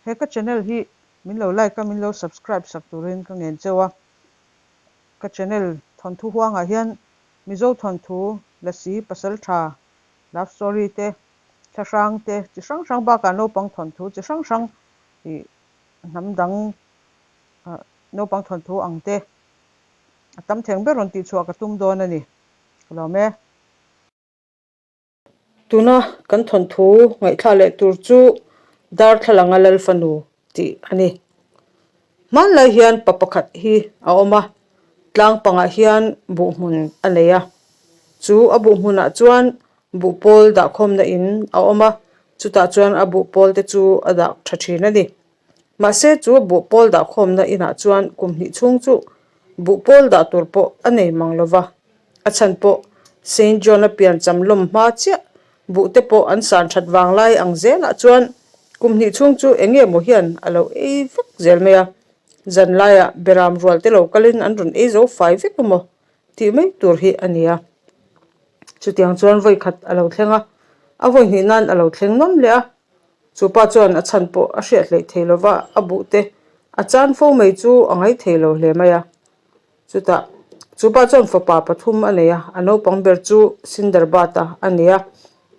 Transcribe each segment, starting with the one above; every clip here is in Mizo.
He ka channel hi min lo like a, min lo subscribe sak turin ka ngen cheu a. Ka channel thawnthu huangah hian Mizo thawnthu, Lasi, Pasaltha, love story te, thlahrang te chi hrang hrang bakah naupang thawnthu chi hrang hrang ih hnam dang naupang thawnthu ang te a tam theng ber rawn tihchhuah ka tum dawn a ni. Ka lawm e. Tuna kan thawnthu ngaihthla leh tur chu Darthlalanga Lal Fanu tih a ni. Hmanlai hian pa pakhat hi a awm a, tlang pangah hian buh hmun a nei a. Chu a buh hmunah chuan buh pawl dahkhawmna in a awm a, chutah chuan a buh pawl te chu a dah tha thin a ni. Mahse chu buh pawl dahkhawmna inah chuan kum hnih chhung chu buh pawl dah tur pawh a nei mang lo va. A chhan pawh Saint John-a piancham lawm hma chiah buh te pawh an san that vang lai ang zelah chuan kum hnih chhung chu eng nge maw hian a lo ei vek zel mai a. Zan laiah beram rual te lo kalin an rawn ei zo fai vek emaw tih mai tur hi a ni a. Chutiang chuan vawi khat a lo thleng a, a vawi hnih nan a lo thleng nawm leh a. Chu pa chuan a chhan pawh a hriat hleih thei lo va, a buh te a chan fo mai chu a ngai thei lo hle mai a. Chutah chu pa chuan fapa pathum a nei a, a naupang ber chu Sinderbata a ni a.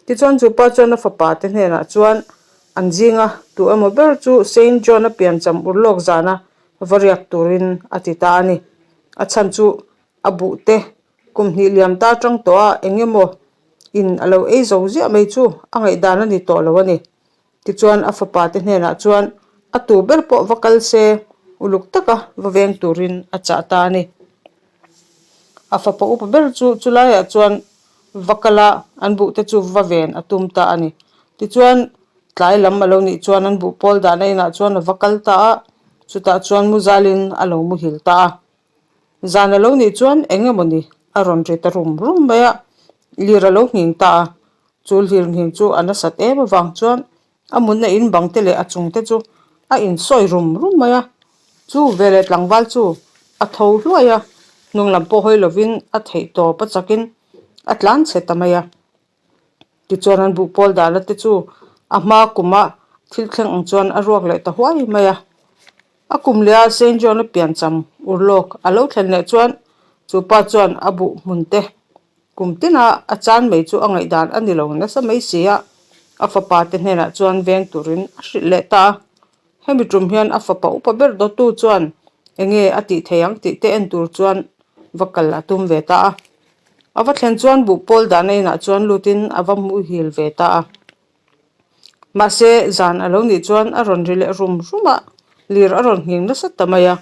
Tichuan chu pa chuan a fapa te hnenah chuan an zinga tu emaw ber chu Saint John-a piancham urlawk zana va riak turin a ti ta a ni. A chhan chu a buh te kum hnih liam ta atang tawh a eng emaw in a lo ei zo ziah mai chu a ngaihdan a ni tawh lo a ni. Tichuan a fapa te hnenah chuan a tu ber pawh va kal se uluk taka va veng turin a chah ta a ni. A fapa upa ber chu chulaiah chuan va kal a, an buh te chu va ven a tum ta a ni. Tichuan tlai lam a lo nih chuan an buh pawl dahna inah chuan a va kal ta a, chutah chuan muzalin a lo muhil ta a. Zan a lo nih chuan eng emawni a rawn ri ta rum rum mai a, lir a lo nghing ta a. Chu hlir nghing chu a nasat em avang chuan a munna in bang te leh a chung te chu a insawi rum rum mai a. Chu veleh tlangval chu a tho hluai a, hnung lam pawh hawi lovin a theih tawp a chakin a tlan chhe ta mai a. Tichuan an buh pawl dahna te chu a hma kuma thil thleng ang chuan a ruak leh ta huai mai a. A kum leh a Saint John-a piancham urlawk a lo thlen leh chuan chu pa chuan a buh hmun te kum tina a chan mai chu a ngaihdan a ni lo nasa mai si a, a fapa te hnenah chuan veng turin a hrilh leh ta a. Hemi tum hian a fapa upa ber dawttu chuan enge a tih thei ang tih te en tur chuan va kal a tum ve ta a. A va thlen chuan buh pawl dahna inah chuan lutin a va muhil ve ta a. Mahse zan a lo nih chuan a rawn ri leh rum rum a, lir a rawn nghing nasa ta mai a.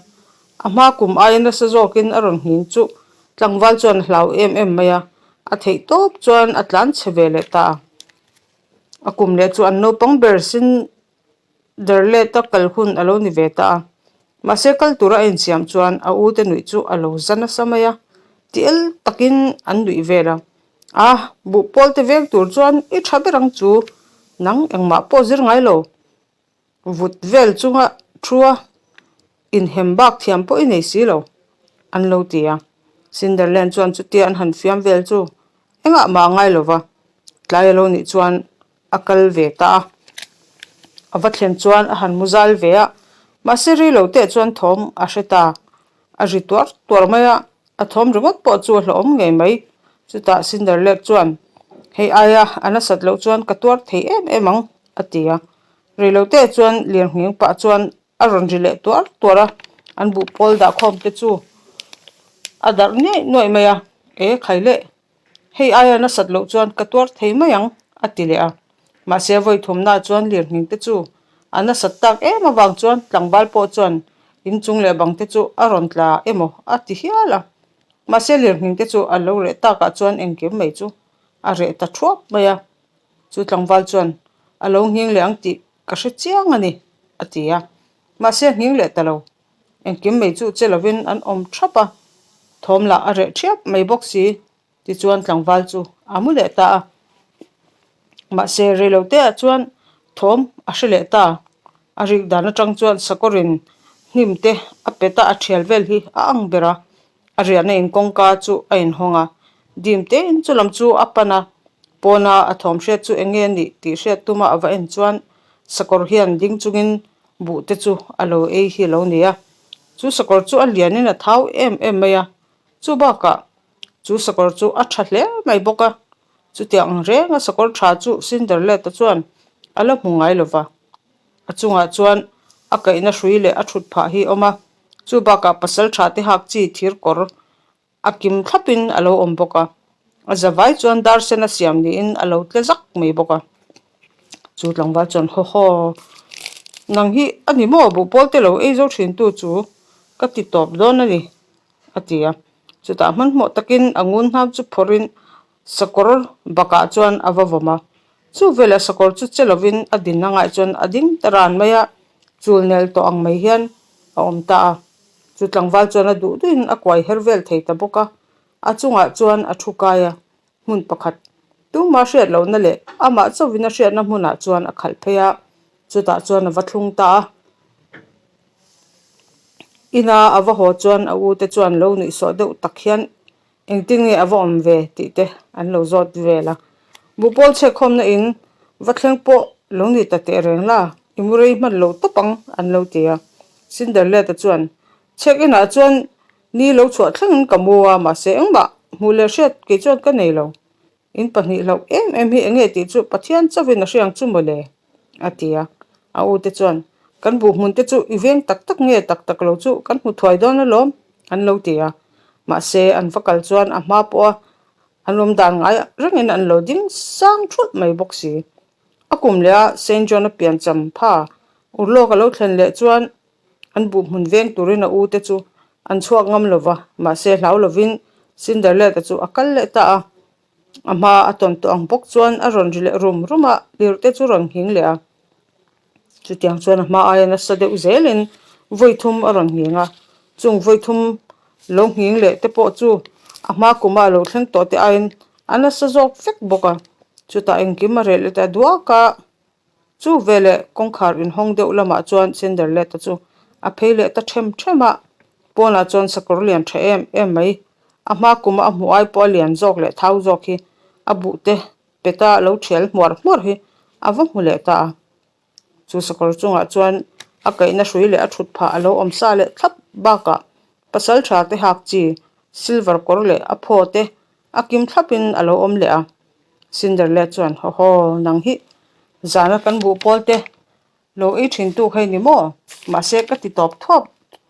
A hma kum aia nasa zawkin a rawn nghing chu tlangval chuan a hlau em em mai a, a theih tawp chuan a tlan chhe ve leh ta a. A kum leh chu an naupang ber sin Darleta kal hun a lo ni ve ta a, mahse kal tura a insiam chuan a u te nuih chu a lo za nasa mai a, ti el takin an nuih vel a, A, buh pawl te veng tur chuan i tha ber ang chu, nang engmah pawh zir ngai lo, vut vel chunga thu a inhem bak thiam pawh i nei si lo, an lo ti a. Cinderland chuan chutia an han fiam vel chu engah mah a ngai lo va, tlai a lo nih chuan a kal ve ta a. A va thlen chuan a han mu zal ve a, mahse ri lo teh chuan thawm a hre ta. A ri tuar tuar mai a, a thawm ringawt pawh chu a hlauhawm ngei mai. Chutah Cinderlek chuan, Hei aia a nasat loh chuan ka tuar thei em em ang, a ti a. Rei lo teh chuan lirnghing pah chuan a rawn ri leh tuar tuar a, an buh pawl dahkhawm te chu a darh nuaih nuaih mai a, E khai leh! Hei aia nasat loh chuan ka tuar thei mai ang, a ti leh a. Mahse vawi thumnaah chuan lirnghing te chu a nasat tak em avang chuan tlangval pawh chuan inchung leh bang te chu a rawn tla emaw a ti hial a. Mahse lirnghing te chu a lo reh takah chuan engkim mai chu a reh ta thuap mai a. Chu tlangval chuan a lo nghing leh ang tih ka hre chiang a ni, a ti a. Mahse nghing leh ta lo. Engkim mai chu che lovin an awm thap a, thawm lah a reh thiap mai bawk si. Tichuan tlangval chu a mu leh ta a. Mahse reiloteah chuan thawm a hre leh ta. A rik dan atang chuan sakawrin hnim te a pet a, a thial vel hi a ang ber a. A riahna in kawngka chu a inhawng a, dim tein chu lam chu a pan a. Pawna a thawm hriat chu eng nge a nih tih hriat tuma a va en chuan sakawr hian ding chungin. Buh te chu a lo ei hi a lo ni a. Chu sakawr chu a lianin a thau em em mai a. Chu bakah chu sakawr chu a tha hle mai bawk a. Chutiang ang renga sakawr tha chu Cinderleta chuan a la hmu ngai lo va. A chungah chuan a kaihna hrui leh a thut phah hi a awm a. Chu bakah pasal tha te hak chi thir kawr A kim thlapin a lo awm bawk a, a zavai chuan dar sen a siam niin a lo tle zak mai bawk a. Chu tlangval chuan, Haw haw, nang hi a ni maw buhpawl te lo ei zo thin tu chu ka ti tawp dawn a ni, a ti a. Chutah hmanhmawh takin a ngun hnam chu phawrhin sakawr bakah chuan a va vawm a. Chu velah sakawr chu che lovin a din angah chuan a ding ta ran mai a, chul nel tawh ang mai hian a awm ta a. Chu tlangval chuan a duh duhin a kuai her vel thei ta bawk a, a chungah chuan a thu kai a, hmun pakhat tumah hriat lohna leh amah chauhin a hriatna hmunah chuan a khalh phei a, chutah chuan a va thlung ta a. Ina a va haw chuan a ute chuan lo nuihsawh deuh tak hian Engtin nge a va awm ve tih te an lo zawt vel a. Buhpawl chhekkhawmna in va thleng pawh lo ni ta teh reng la, i mu rei hman lo tawp ang an lo ti a. Cinderleta chuan, Chhek inah chuan ni lo chhuah thlengin ka mu a, mahse engmah hmuh leh hriat kei chuan ka nei lo. In pahnih hlauh em em hi enge tih chu Pathian chauhin a hriang chu mawle, a ti a. A ute chuan, Kan buh hmun te chu i veng tak tak nge tak tak lo chu kan hmu thuai dawn alawm, an lo ti a. Mahse, an va kal chuan a hma pawha an awm dan ngai rengin an lo ding sang thulh mai bawk si. A kum leh a Saint John-a piancham pha urlawk a lo thlen leh chuan An buh hmun veng turin a ute chu an chhuak ngam lo va, mahse hlau lovin Cinderleta chu a kal leh ta a. A hma a tawn tawh ang bawk chuan a rawn ri leh rum rum a, lir te chu rawn nghing leh a. Chutiang chuan a hma aia nasa deuh zelin vawi thum a rawn nghing a, chung vawi thum lo nghing leh te pawh chu a hma kuma a lo thleng tawh te aiin a nasa zawk vek bawk a. Chutah engkim a reh leh ta duak a. Chu veleh kawngkhar inhawng deuh lamah chuan Cinderleta chu a phei leh ta them them a, pawnah chuan sakawr lian tha em em mai, a hma kuma a hmuh ai pawh a lian zawk leh thau zawk hi a buh te peta lo thial hmuar hmuar hi a va hmu leh ta a. Chu sakawr chungah chuan a kaihna hrui leh a thut phah a lo awm sa leh thlap bakah pasal tha te hak chi silver kawr leh a phaw te A kim thlapin a lo awm leh a, Cinderella chuan, Haw haw, nang hi zana kan buh pawl te lo ei thin tu kha i ni maw? Mahse ka ti tawp thuap,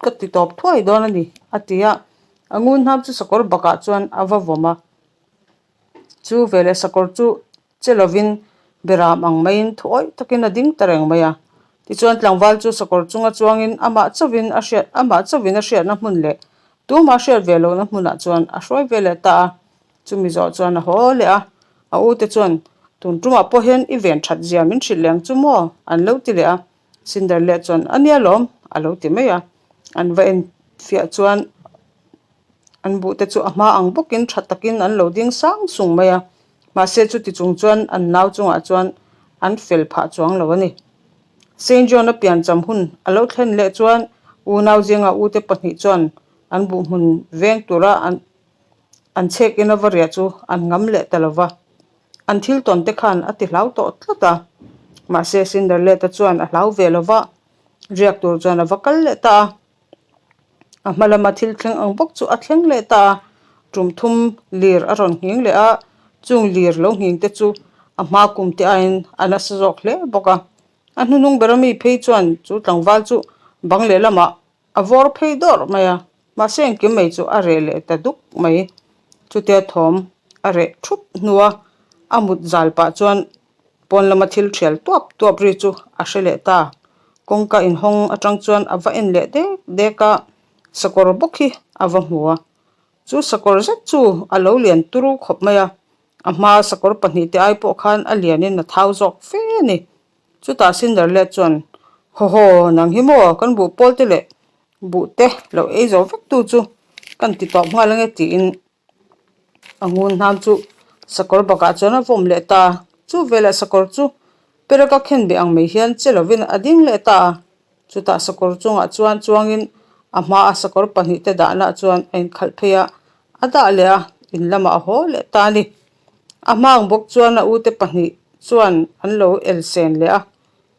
ka ti tawp thuai dawn a ni, a ti a. A ngun hnam chu sakawr bakah chuan a va vawm a. Chu veleh sakawr chu Che lovin Beram ang maiin thuawih takin a ding ta reng mai a. Tichuan tlangval chu sakawr chunga chuangin amah chauhin a hriat amah chauhin a hriatna hmun leh tumah hriat ve lohna hmunah chuan a hruai ve leh ta a. Chumi zawh chuan a haw leh a, a ute chuan tun tumah pawh hian i ven that zia min hrilh leng chu maw? an lo ti leh a. Cinderella chuan a nia lawm a lo ti mai a. An va en fiah chuan an buhte chu a hma ang bawkin tha takin an lo ding sang sung mai a. Mahse chuti chung chuan an nau chungah chuan an fel phah chuang lo a ni. Saint John-a piancham hun a lo thlen leh chuan unau zinga ute pahnih chuan an buh hmun veng tura an an chhek ina va riah chu an ngam leh ta lo va. An thil tawn te khan a ti hlau tawh tlat a. Mahse Cinderleta chuan a hlau ve lo va, riak tur chuan a va kal leh ta a. A hma lama thil thleng ang bawk chu a thleng leh ta a, tum thum lir a rawn nghing leh a, chung lir lo nghing te chu a hma kum te aiin a nasa zawk hle bawk a. A hnuhnung bera mi phei chuan chu tlangval chu bang lehlamah a vawr phei dawrh mai a, mahse engkim mai chu a reh leh ta duk mai. Chutia thawm a reh thup hnua a mut zal pah chuan Pawn lama thil thial tuap tuap ri chu a hre leh ta. Kawngka inhawng atang chuan a va en leh dek dek a, sakawr bawk hi a va hmu a. Chu sakawr zet chu a lo lian turu khawp mai a, a hma sakawr pahnihte ai pawh khan a lianin a thau zawk fe a ni. Chutah Cinderlad chuan, Haw haw, nang hi maw kan buh pawl te leh buh te lo ei zo vek tu chu kan ti tawp nghal ange tiin A ngun hnam chu sakawr bakah chuan a vawm leh ta a, chu velah sakawr chu perek a khen beh ang mai hian che lovin a ding leh ta a. Chutah sakawr chungah chuan chuangin a hmaa sakawr pahnihte dahna chuan a inkhalh phei a, a dah leh a, in lamah a haw leh ta a ni. A hma ang bawk chuan a ute pahnih chuan an lo elsen leh a.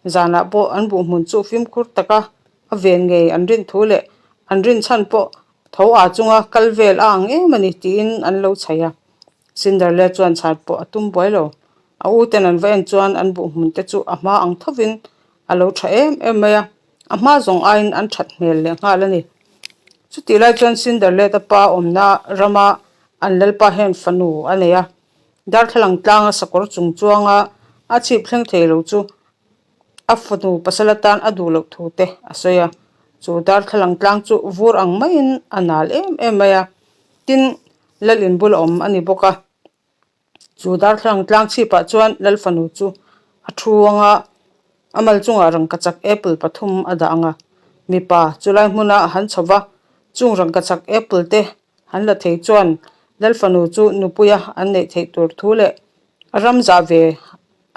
Zanah pawh an buh hmun chu fimkhur taka a ven ngei an rin thu leh an rin chhan pawh tho ah chunga kal vel a ang em a ni tiin an lo chhaih a. Cinderella chuan chhan pawh a tum buai lo. A u ten an va en chuan an buh hmun te chu a hma ang thovin a lo tha em em mai a, a hma zawng aiin an that hmel leh nghal a ni. Chutih lai chuan Cinderella pa awmna rama an lalpa hian fanu a nei a, darthlalang tlanga sakawr chung chuanga a chhip thleng thei lo chu a fanu pasal atan a duh loh thu te a sawi a, chu darthlalang tlang chu vur ang maiin a nal em em mai a, tin lal in bula awm a ni bawk a. Chu darthlalang tlang chhipah chuan lal fanu chu a thu ang a, a mal chungah rangkachak apple pathum a dah ang a, mipa chulai hmuna han chho va, chung rangkachak apple te han la thei chuan lal fanu chu nupuia an neih theih tur thu leh a ram zah ve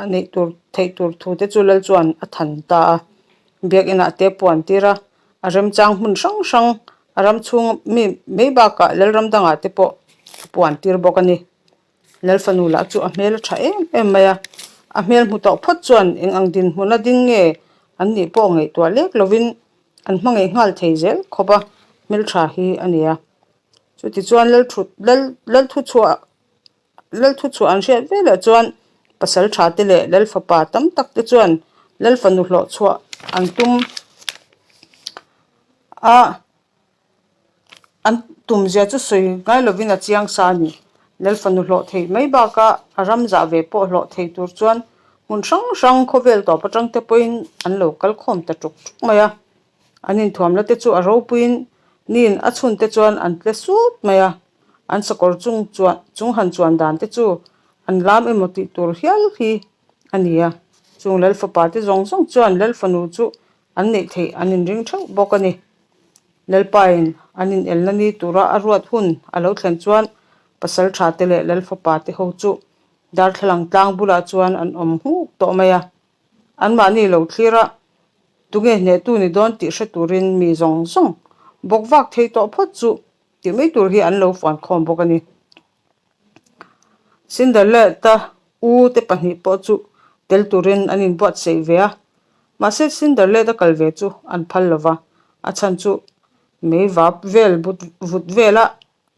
a neih tur theih tur thu te chu lal chuan a than ta a. Biakinah te puan tir a, a remchang hmun hrang hrang a ram chhung mi mai bakah lal ram dangah te pawh a puan tir bawk a ni. Lal fanu lah chu a hmel a tha em em mai a, a hmel hmu tawh phawt chuan eng ang dinhmun a ding nge an nih pawh ngaihtuah lek lovin an hmangaih nghal thei zel khawp a, hmeltha hi a ni a. Chutichuan lal thut lal lal thuchhuah lal thuchhuah an hriat velah chuan pasal tha te leh lal fapa tam tak te chuan lal fanu hlawh chhuah an tum a. An tumzia chu sawi ngai lovin a chiang sa a ni. Lal fanu hlawh theih mai bakah a ram zah ve pawh hlawh thei tur chuan hmun hrang hrang khawvel tawp atang te pawhin an lo kal khawm ta tuk tuk mai a. An inthuamna te chu a ropuiin niin a chhun te chuan an tle sut mai a. An sakawr chung chuan chung han chuan dan te chu an lam emaw tih tur hial hi a ni a. Chung lal fapa te zawng zawng chuan lal fanu chu an neih theih an inring theuh bawk a ni. Lalpain an inelna ni tura a ruat hun a lo thlen chuan pasal tha te leh lal fapa te ho chu darthlalang tlang bulah chuan an awm nghuk tawh mai a. Anmahni lo thlir a, tunge hnehtu ni dawn tih hre turin mi zawng zawng bawk vak thei tawh phawt chu tih mai tur hi an lo fuan khawm bawk a ni. Cinderella u te pahnih pawh chu tel turin an inbuatsaih ve a, mahse Cinderella kal ve chu an phal lo va, a chhan chu mei vap vel but vut vela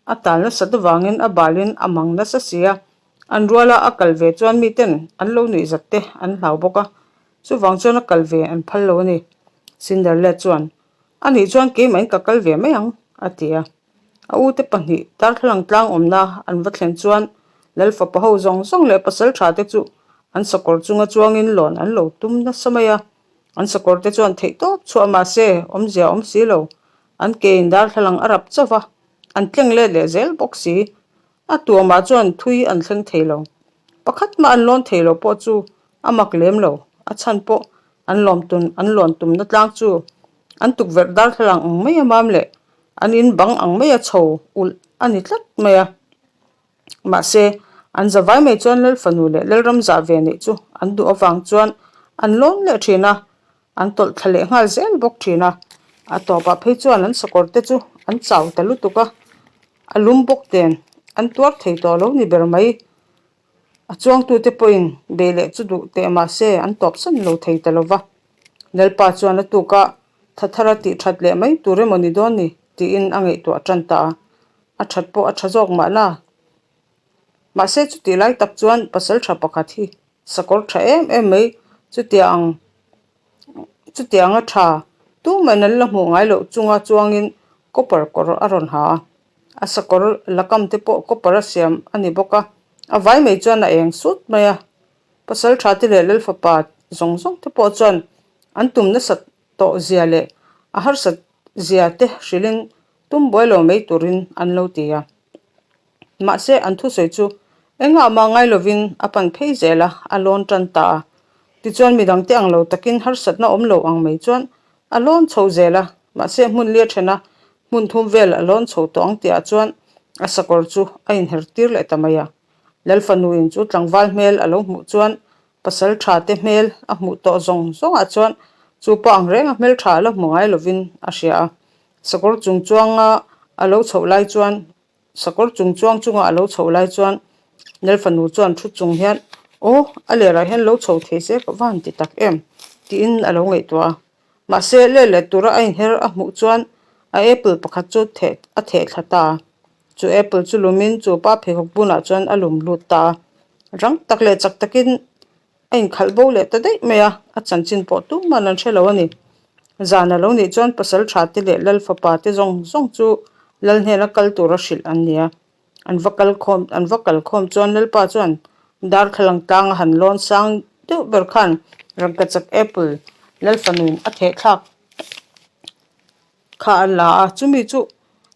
a tal nasat avangin a balin a mang nasa si a, an ruala a kal ve chuan miten an lo nuih zat te an hlau bawk a, chuvang chuan a kal ve an phal lo a ni. Cinderella chuan, Anih chuan keimahin ka kal ve mai ang, a ti a. A ute pahnih darthlalang tlang awmna an va thlen chuan Lal fapa ho zawng zawng leh pasal tha te chu an sakawr chunga chuangin lawn an lo tum nasa mai a. An sakawr te chuan theih tawp chhuah mahse awmzia awm si lo. An ke in darthlalang a rap chauh va, an tleng let leh zel bawk si. A tuamah chuan thui an thleng thei lo. Pakhat mah an lawn thei lo pawh chu a mak lem lo. A chhan pawh an lawm tun an lawn tumna tlang chu an tukverh darthlalang ang mai a mam leh an in bang ang mai a chho ulh a ni tlat mai a. Mahse, an zavai mai chuan Lal fanu leh Lalram zah ve neih chu an duh avang chuan an lawn leh thin a, an tawlh thla leh nghal zel bawk thin a. A tawpah phei chuan an sakawr te chu an chau ta lutuk a, a lum bawk nen an tuar thei tawh lo ni ber mai. A chuangtute pawhin bei leh chu duh teh mahse an tawpsan lo thei ta lo va. Lalpa chuan a tuk a, Thathara tih that leh mai tur emaw ni dawn ni? tiin a ngaihtuah tan ta a. A that pawh a tha zawk mahna. Mahse chutih lai tak chuan pasal tha pakhat hi sakawr tha em em mai chutiang chutianga tha tumah an la hmuh ngai loh chunga chuangin copper kawr a rawn ha a. A sakawr la kam te pawh copper a siam a ni bawk a, a vai mai chuan a eng sut mai a. Pasal tha te leh lal fapa zawng zawng te pawh chuan an tum nasat tawh zia leh a harsat zia te hrilhin tum buai lo mai turin an lo ti a. Mahse an thusawi chu engah mah ngai lovin a pan phei zel a, a lawn tan ta a. Tichuan midang te ang lo takin harsatna awm lo ang mai chuan a lawn chho zel a, mahse hmun lia thena hmun thum vel a lawn chho tawh ang tihah chuan a sakawr chu a inher tir leh ta mai a. Lal fanuin chu tlangval hmel a lo hmuh chuan pasal tha te hmel a hmuh tawh zawng zawngah chuan chu pa ang reng a hmel tha a la hmu ngai lovin a hria a. Sakawr chung chuanga a lo chhoh lai chuan Sakawr chung chuang chunga a lo chhoh lai chuan Lal fanu chuan thu chung hian Aw, a lerah hian lo chho thei se ka va han ti tak em? Tiin a lo ngaihtuah a. Mahse, let leh tura a inher a hmuh chuan a apple pakhat chu theh a theh thla ta a. Chu apple chu lumin chu pa pheikhawk bunah chuan a lum lut ta a. Rang tak leh chak takin a inkhalh bo leh ta daih mai a, a chanchin pawh tumah an hre lo a ni. Zan a lo nih chuan pasal tha te leh lal fapa te zawng zawng chu lal hnena kal tura hrilh an ni a. An va kal khawm an va kal khawm chuan lalpa chuan darthlalang tlang a han lawn sang deuh ber khan rangkachak apple lal fanuin a theh thlak kha a la a, chumi chu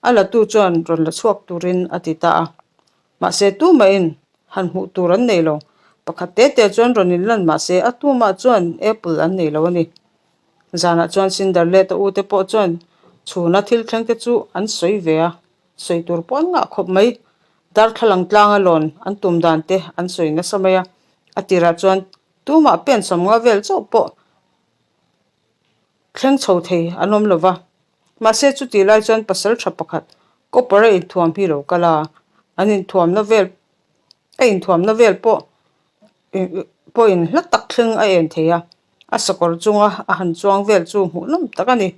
a la tu chuan rawn la chhuak turin a ti ta a. Mahse tumahin han hmuh tur an nei lo. Pakhat te te chuan rawn inlan mahse a tumah chuan apple an nei lo a ni. Zanah chuan Cinderleta u te pawh chuan chhuna thil thleng te chu an sawi ve a. Sawi tur pawh an ngah khawp mai. Darthlalang tlanga lawn an tum dan te an sawi nasa mai a. A tirah chuan tumah pen sawmnga vel chauh pawh thleng chho thei an awm lo va. Mahse chutih lai chuan pasal tha pakhat copper a inthuam hi lo kal a, an inthuamna vel a inthuamna vel pawh pawhin hla tak thleng a en thei a, a sakawr chunga a han chuang vel chu hmuhnawm tak a ni.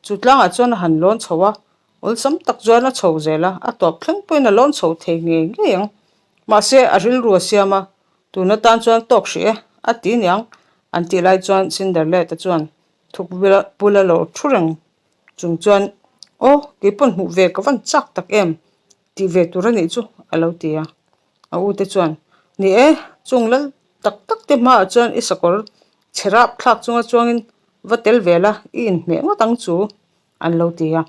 Chu tlangah chuan a han lawn chho a, awlsam tak chuan a chho zel a, a tawp thleng pawhin a lawn chho thei ngei ngei ang. Mahse a rilru a siam a, tun atan chuan tawk hrih e a ti niang an tih lai chuan Cinderleta chuan thuk bula lo thu reng chung chuan Aw keipawn hmuh ve ka van chak tak em tih ve tur a nih chu a lo ti a. A u te chuan, Ni e, chung lal tak tak te hmaah chuan i sakawr chhe rap thlak chunga chuangin va tel ve la, i inhmeh ngawt ang chu, an lo ti a.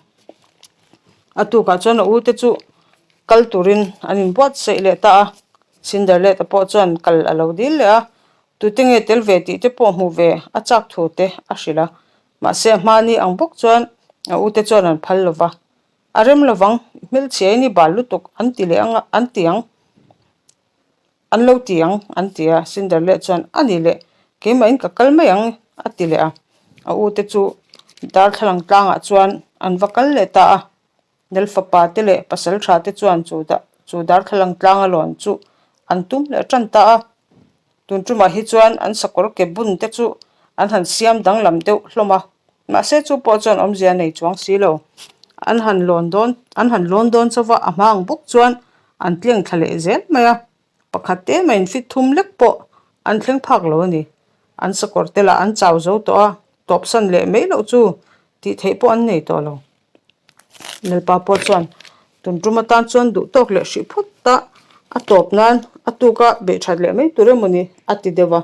A tukah chuan a u te chu kal turin an inbuatsaih leh ta a, Cinderleta pawh chuan kal a lo dil leh a, tute nge tel ve tih te pawh hmuh ve a chak thu te a hrilh a. Mahse a hmani ang bawk chuan a u te chuan an phal lo va. A rem lovang, i hmelchhiain i bal lutuk an ti leh ang a, an ti ang, an lo ti ang, an ti a. Cinderleh chuan, A ni leh, keimahin ka kal mai ang, a ti leh a. A u te chu darthlalang tlangah chuan an va kal leh ta a. Nel fapa te leh pasal tha te chuan chu chu darthlalang tlanga lawn chu an tum leh tan ta a. Tun tumah hi chuan an sakawr ke bun te chu an han siam danglam deuh hlawm a. Mahse chu pawh chuan awmzia nei chuang si lo. An han lawn dawn an han lawn dawn chauh va, a hma ang bawk chuan an tleng thla leh zel mai a. Pakhat te maiin fit thum lek pawh an thleng phak lo a ni. An sakawr te lah an chau zo tawh a, tawpsan leh mai loh chu tih theih pawh an nei tawh lo. Lalpa pawh chuan tun tum atan chuan duh tawk leh hrih phawt ta a tawp nan a tuka beih that leh mai tur emaw ni a ti deuh va.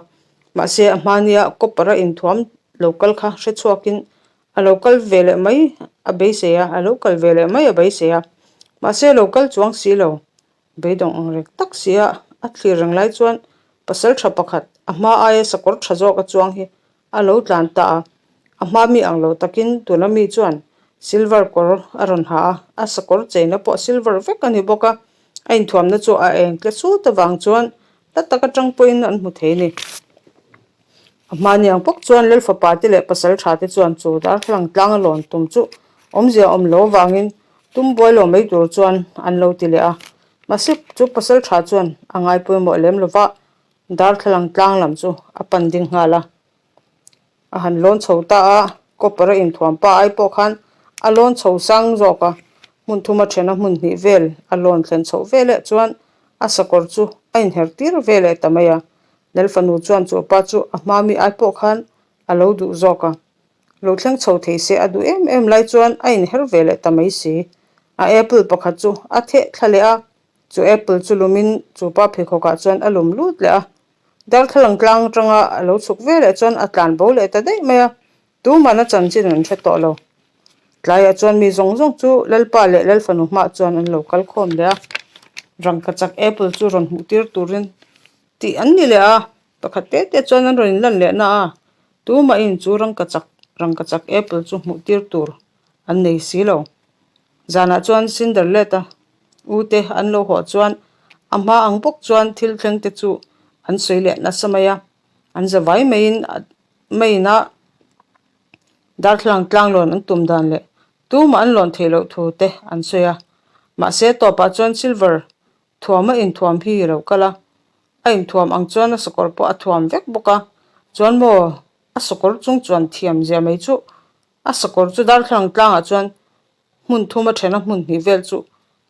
Mahse a hmania copper a inthuam lo kal kha hre chhuakin a lo kal ve leh mai a beisei a, a lo kal ve leh mai a beisei a. Mahse a lo kal chuang si lo. Beidawng ang reng tak sia a thlir reng lai chuan pasal tha pakhat a hma aia sakawr tha zawk a chuang hi a lo tlan ta a. A hma mi ang lo takin tuna mi chuan silver kawr a rawn ha a, a sakawr cheina pawh silver vek a ni bawk a. A inthuamna chu a eng tle sut avang chuan hla tak atang pawhin an hmu thei a ni. A hmani ang bawk chuan Lal fapa te leh pasal tha te chuan chu darthlalang tlang a lawn tum chu awmzia awm lo avangin tum buai lo mai tur chuan an lo ti leh a. Mahse chu pasal tha chuan a ngai pawimawh lem lo va, darthlalang tlang lam chu a pan ding nghal a. A han lawn chho ta a, copper a inthuam pa ai pawh khan a lawn chho sang zawk a, hmun thuma thena hmun hnih vel a lawn thlen chhoh veleh chuan a sakawr chu a inher tir ve leh ta mai a. Lal fanu chuan chu pa chu a hma mi ai pawh khan a lo duh zawk a, lo thleng chho thei se a duh em em lai chuan a inher ve leh ta mai si. A apple pakhat chu a theh thla leh a, chu apple chu lumin chu pa pheikhawkah chuan a lum lut leh a. Darthlalang tlang atanga a lo chhuk ve leh chuan a tlan bo leh ta daih mai a, tuman a chanchin an hre tawh lo. Tlaiah chuan mi zawng zawng chu Lalpa leh Lalfanu hmaah chuan an lo kal khawm leh a, rangkachak apple chu rawn hmuh tir turin Tih an ni leh a, pakhat te te chuan an rawn inlan leh na a, tumahin chu rangkachak rangkachak apple chu hmuh tir tur an nei si lo. Zanah chuan Cinderleta u te an lo haw chuan a hma ang bawk chuan thil thleng te chu an sawi leh nasa mai a, an za vai maiin maiin a darthlalang tlang lawn an tum dan leh tumah an lawn theih loh thu te an sawi a. Mahse tawpah chuan silver Thuam a inthuam hi i lo kal a, a inthuam ang chuan a sakawr pawh a thuam vek bawk a, chuan maw? A sakawr chung chuan thiam zia mai chu a sakawr chu darthlalang tlangah chuan hmun thum a then a hmun hnih vel chu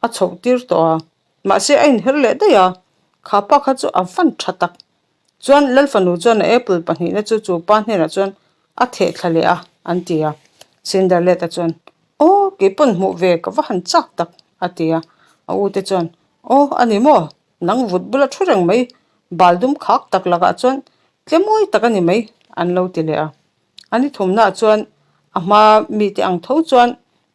a chhoh tir tawh a mahse a inher leh daih a kha pa kha chu a van tha tak chuan Lalfanu chuan a apple pahnihna chu chu pa hnenah chuan a theh thla leh a an ti a Cinderleta chuan aw keipawn hmuh ve ka va han chak tak a ti a a u te chuan aw a ni maw Nang vut bula thu reng mai, bal dum khak tak lakah chuan tlemawi tak a ni mai, an lo ti leh a. A ni thumnaah chuan a hma mite ang tho chuan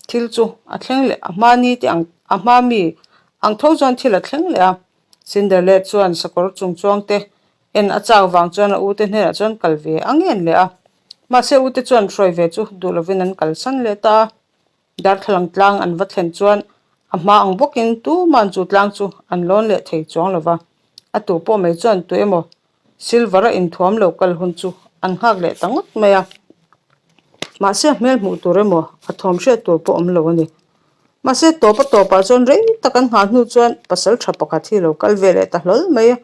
thil chu a thleng leh a hma ni te ang a hma mi ang tho chuan thil a thleng leh a. Cinderella chuan sakawr chung chuang te en a chak vang chuan a ute hnenah chuan kal ve a ngen leh a. Mahse ute chuan hruai ve chu duh lovin an kalsan leh ta a. Darthlalang tlang an va thlen chuan a hma ang bawkin tuman chu tlang chu an lawn leh thei chuang lo va, a tu pawh mai chuan tu emaw silver a inthuam lo kal hun chu an nghak leh ta ngawt mai a. Mahse a hmel hmuh tur emaw a thawm hriat tur pawh awm lo a ni. Mahse tawp a tawpah chuan rei tak an nghah hnu chuan pasal tha pakhat hi lo kal ve leh ta hlawl mai a,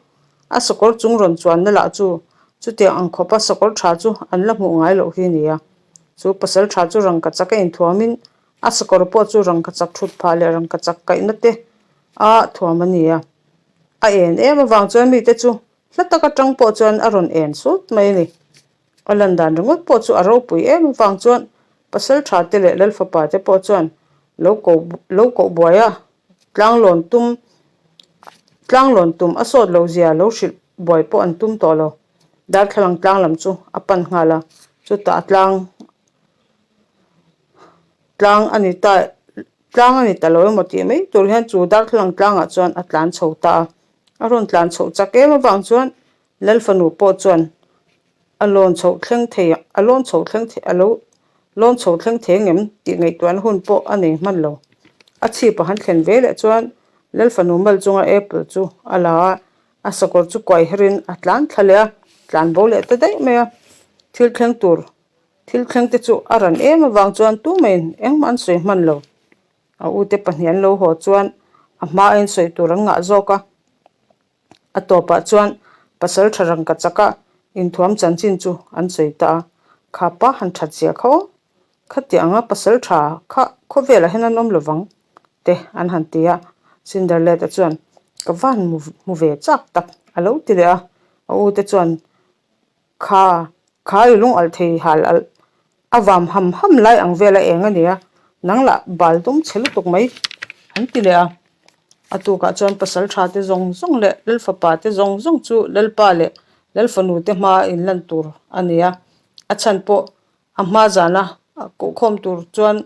a sakawr chung rawn chuanna lah chu chutiang ang khawpa sakawr tha chu an la hmuh ngai loh hi a ni a. Chu pasal tha chu rangkachak a inthuamin a sakawr pawh chu rangkachak thut phah leh rangkachak kaihna te a thuam a ni a. A en em avang chuan mite chu hla tak atang pawh chuan a rawn en sut mai a ni. A lan dan ringawt pawh chu a ropui em avang chuan pasal tha te leh lalfapa te pawh chuan lo ko lo koh buai a, tlanglawn tum tlanglawn tum a sawt lo zia lo hrilh buai pawh an tum tawh lo. Darthlalang tlang lam chu a pan nghal a, chutah a tlang tlang a ni ta tlang a ni ta lo emaw tih mai tur hian chu darthlalang tlangah chuan a tlan chho ta a, a rawn tlan chhoh chak em avang chuan Lalfanu pawh chuan a lawn chhoh thleng thei a lawn chhoh thleng thei a lo lawn chho thleng thei ang em tih ngaihtuahna hun pawh a nei hman lo. A chhip a han thlen ve leh chuan Lalfanu mal chunga apple chu a la a, A sakawr chu kuai herin a tlan thla leh a, tlan bo leh ta daih mai a. Thil thleng tur, thil thleng te chu a ran em avang chuan tumaiin engmah an sawi hman lo. A ute pahnih an lo haw chuan a hma a insawi tur an ngah zawk a. A tawpah chuan pasal tha rangka chaka inthuam chanchin chu an sawi ta a. Kha pa han that zia kha aw, khati anga pasal tha kha khawvelah hian an awm lovang. te an han ti a, Cinderleta chuan ka van hmu ve chak tak a lo ti leh a, a u te chuan kha kha i lung alh thei hal alh a vam ham ham lai ang vel a eng a nia, nang lah bal dum chhe lutuk mai an ti leh a, a tukah chuan pasal tha te zawng zawng leh Lalfapa te zawng zawng chu Lalpa leh Lalfanu te hma inlan tur a ni a, a chhan pawh A hma zana kohkhawm tur chuan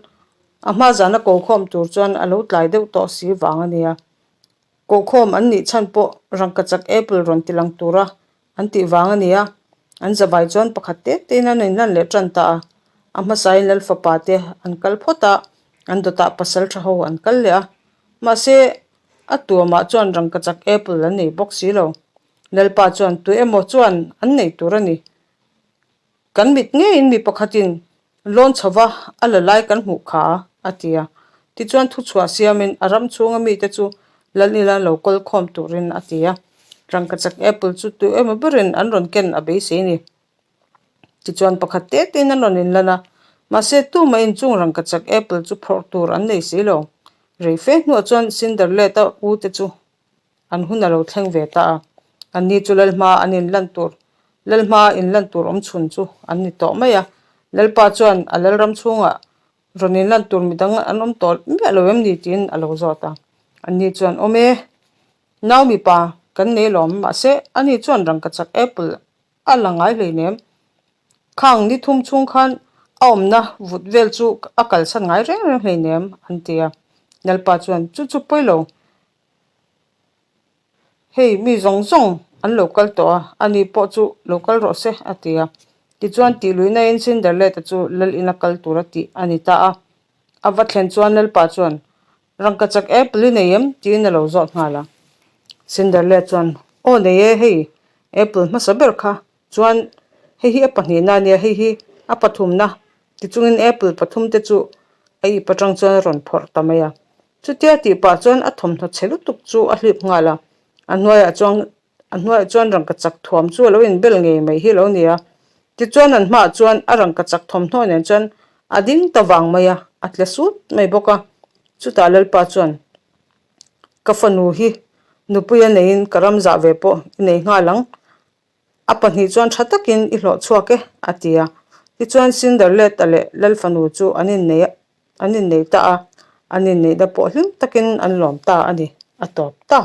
a hma zana kohkhawm tur chuan a lo tlai deuh tawh si vang a nia. Kohkhawm an nih chhan pawh rangkachak apple rawn ti lang tura an tih vang a nia. An zavai chuan pakhat te tein an inlan leh tan ta a. A hmasain Lalfapa te an kal phawt a, an dawtah pasal tha ho an kal leh a. Mahse, a tuamah chuan rangkachak apple an nei bawk si lo. Lalpa chuan tu emaw chuan an nei tur a ni. Kan mit ngeiin mi pakhatin lawn chhova a la lai kan hmuh kha a ti a. Tichuan thuchhuah siamin a ram chhunga mite chu lal ila lo kawl khawm turin a ti a. Rangkachak apple chu tu emaw berin an rawn ken a beisei ni. Tichuan pakhat te tein an rawn inlan a, mahse tumahin chung rangkachak apple chu phawrh tur an nei si lo. Rei fe hnuah chuan Cinderleta u te chu An hun a lo thleng ve ta a, anni chu Lalhma an inlan tur, Lalhma inlan tur awm chhun chu an ni tawh mai a. Lalpa chuan a Lalram chhungah rawn inlan tur midang an awm tawh miah lo em ni tiin a lo zawt a. Anni chuan, Awm e, nau mipa kan nei lawm, mahse ani chuan rangkachak apple a la ngai hleinem. Khang ni thum chhung khan a awmna vut vel chu a kalsan ngai reng reng hleinem, an ti a. Lalpa chuan, Chu chu pawi lo. Hei mi zawng zawng an lo kal tawh a, ani pawh chu lo kal rawh se a ti a. Tichuan tih luihna in Cinderleta chu lal ina kal tur a tih a ni ta a. A va thlen chuan Lalpa chuan, Rangkachak apple i nei em? tiin a lo zawt nghal a. Cinderlet chuan, Aw nei e, hei apple hmasa ber kha chuan hei hi a pahnihna a nia, hei hi a pathumna tichungin apple pathum te chu a ip atang chuan a rawn phawrh ta mai a. Chutia tih pah chuan a thawmhnaw chhe lutuk chu a hlip nghal a, a hnuaiah chuan a hnuaiah chuan rangkachak thuam chu a lo inbel ngei mai hi a lo ni a. Tichuan an hmaah chuan a rangkachak thawmhnaw nen chuan a ding ta vang mai a, a tle sut mai bawk a. Chutah Lalpa chuan, Ka fanu hi nupui a neiin ka ram zah ve pawh i nei nghal ang. A pahnih chuan tha takin i hlawh chhuak e, a ti a. Tichuan Cinderleta leh Lalfanu chu an innei an innei ta a, an inneihna pawh hlim takin an lawm ta a ni, a tawp ta.